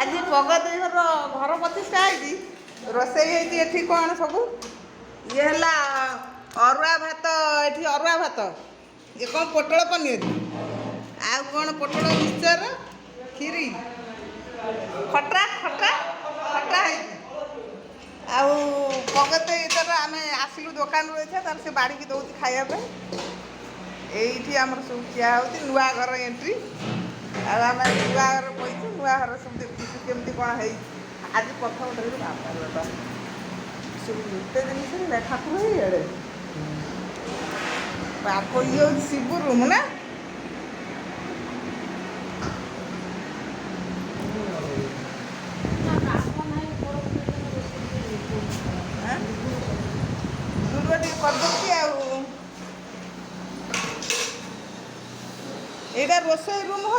ଆଜି ପଗତି ଘର ଘର ପ୍ରତିଷ୍ଠା ହେଇଛି। ରୋଷେଇ ହେଇଛି ଏଠି କ'ଣ ସବୁ? ଇଏ ହେଲା ଅରୁଆ ଭାତ, ଏଠି ଅରୁଆ ଭାତ। ଇଏ କ'ଣ ପୋଟଳ ପନିର, ଆଉ କ'ଣ ପୋଟଳ ମିକ୍ସଚର, କ୍ଷୀରି, ଖଟା ଖଟା ଖଟା ହେଇଛି। ଆଉ ପଗତି ତାର, ଆମେ ଆସିଲୁ ଦୋକାନରୁ ଏଇଠା, ତାର ସେ ବାଢ଼ିକି ଦେଉଛି ଖାଇବା ପାଇଁ। ଏଇଠି ଆମର ସବୁ ଖିଆ ହେଉଛି। ନୂଆ ଘର ଏଣ୍ଟ୍ରି, ଆଉ ଆମେ ନୂଆ ଘର ପଇଛୁ। ନୂଆ ଘର ସବୁ ଦେଖୁଛୁ କେମିତି କ'ଣ ହେଇଛି। ଆଜି ପ୍ରଥମ ଦେଖିଲୁ। ବାବା ବାବା, ସବୁ ଏତେ ଜିନିଷ ହେଲା। ଠାକୁର ହେଇଆଡ଼େ ବାପ। ଇଏ ହେଉଛି ଶିବ ରୁମ୍ ନା?